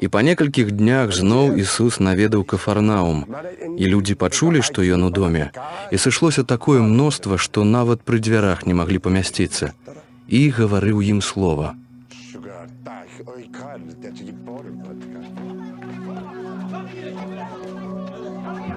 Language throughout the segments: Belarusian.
І па некалькіх днях зноў Ісус наведаў Кафарнаум, і людзі пачулі, што ён у доме, і сышлося такое мноства, што нават пры дзвярах не маглі памясціцца, і гаварыў ім слова.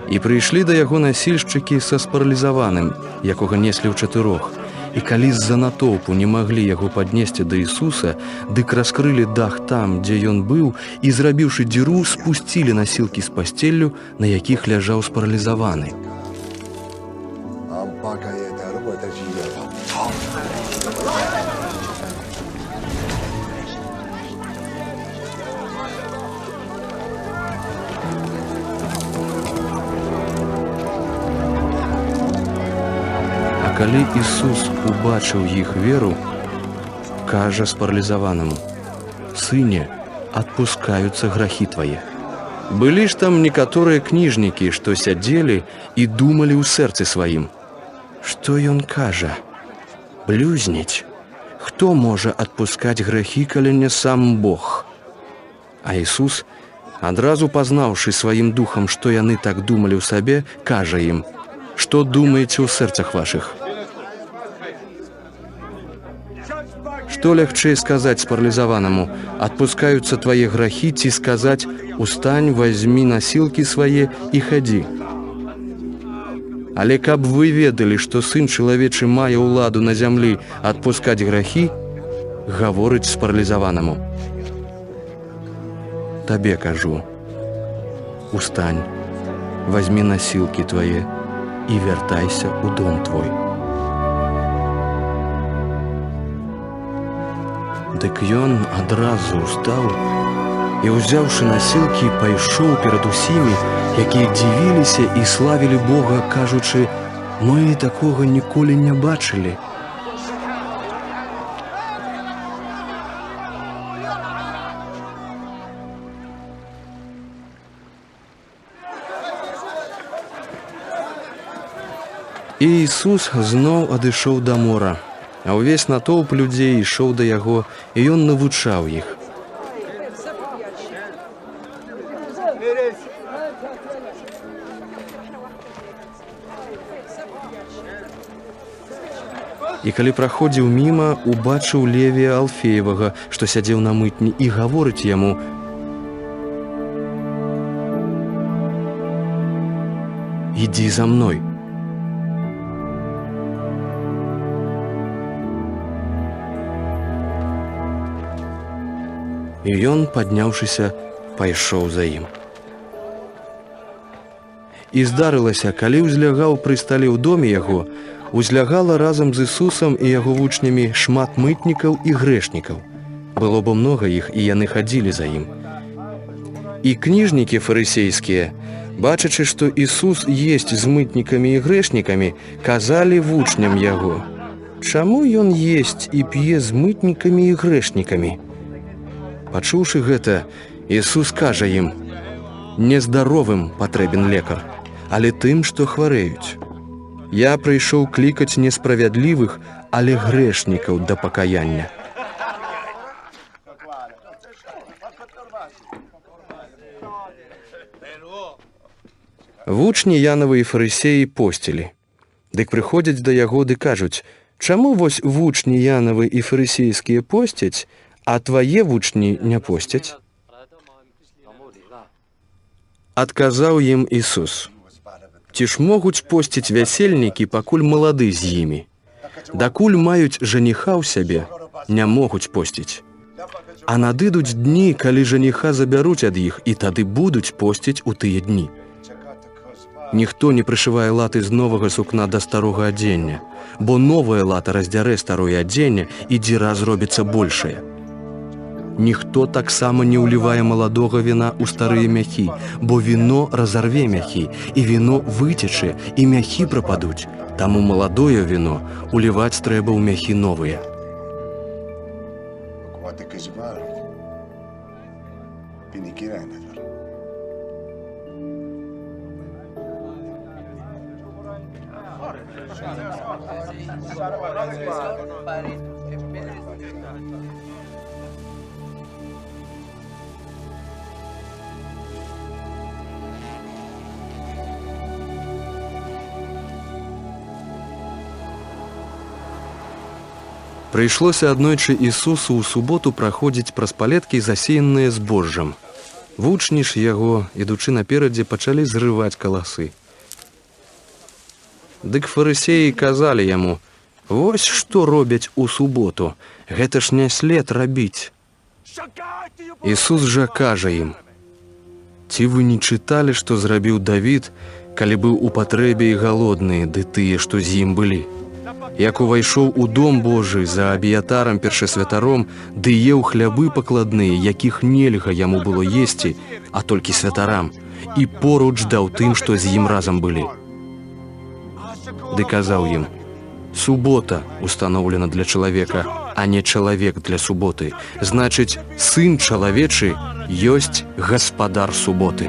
І прыйшлі да яго насільшчыкі са спаралізаваным, якога неслі ў чатырох. І калі з-за натоўпу не маглі яго паднесці да Ісуса, дык раскрылі дах там, дзе ён быў, і, зрабіўшы дзіру, спусцілі насілкі з пасцеллю, на якіх ляжаў спаралізаваны. А калі Ісус убачыў іх веру, кажа спаралізаванаму: «Сыне, адпускаюцца грахі твае». Былі ж там некаторыя кніжнікі, што сядзелі і думалі ў сэрцы сваім: «Што ён кажа? Блюзніць. Хто можа адпускаць грахі, калі не сам Бог?» А Ісус, адразу пазнаўшы сваім духам, што яны так думалі ў сабе, кажа ім: «Што думаеце ў сэрцах вашых? Што лягчэй сказаць спаралізаванаму: адпускаюцца твае грахі, ці сказаць: устань, вазьмі насілкі свае і хадзі? Але каб вы ведалі, што Сын Чалавечы мае ўладу на зямлі адпускаць грахі, гаворыць спаралізаванаму: табе кажу, устань, вазьмі насілкі твае і вяртайся ў дом твой». Дык ён адразу ўстаў і, узяўшы насілкі, пайшоў перад усімі, якія дзівіліся і славілі Бога, кажучы: «Мы такога ніколі не бачылі». І Ісус зноў адышоў да мора, а ўвесь натоўп людзей ішоў да яго, і ён навучаў іх. І калі праходзіў міма, убачыў Левія Алфеевага, што сядзеў на мытні, і гаворыць яму: «Ідзі за мной». І ён, падняўшыся, пайшоў за ім. І здарылася, калі ўзлягаў пры стале ў доме яго, узлягала разам з Ісусам і яго вучнямі шмат мытнікаў і грэшнікаў. Было бо многа іх, і яны хадзілі за ім. І кніжнікі фарысейскія, бачачы, што Ісус есць з мытнікамі і грэшнікамі, казалі вучням яго: «Чаму ён есць і п'е з мытнікамі і грэшнікамі?» Пачуўшы гэта, Ісус кажа ім: «Нездаровым патрэбен лекар, але тым, што хварэюць. Я прыйшоў клікаць не справядлівых, але грэшнікаў да пакаяння». Вучні Янавы і фарысеі посцілі. Дык прыходзяць да яго ды кажуць: «Чаму вось вучні Янавы і фарысейскія посцяць, а твае вучні не посцяць?» Адказаў ім Ісус: «Ці ж могуць посціць вясельнікі, пакуль малады з імі? Дакуль маюць жаніха ў сябе, не могуць посціць. А надыдуць дні, калі жаніха забяруць ад іх, і тады будуць посціць у тыя дні. Ніхто не прышывае латы з новага сукна да старога адзення, бо новая лата раздзярэ старое адзенне, і дзіра зробіцца большая. Ніхто таксама не ўлівае маладога віна ў старыя мяхі, бо віно разарве мяхі, і віно выцечэ, і мяхі прападуць. Таму маладое віно уліваць трэба ў мяхі новыя». Прыйшлося аднойчы Ісусу ў суботу праходзіць праз палеткі, засеяныя збожжам. Вучні ж яго, ідучы наперадзе, пачалі зрываць каласы. Дык фарысеі казалі яму: « Вось што робяць у суботу, гэта ж не след рабіць. Ісус жа кажа ім: « Ці вы не чыталі, што зрабіў Давід, калі быў у патрэбе і галодны, ды тыя, што з ім былі? Як увайшоў у дом Божы за Абіятарам першасвятаром, ды еў хлябы пакладныя, якіх нельга яму было есці, а толькі святарам, і поруч даў тым, што з ім разам былі. Ды казаў ім: Субота установлена для чалавека, а не чалавек для суботы. Значыць, Сын Чалавечы ёсць гаспадар суботы.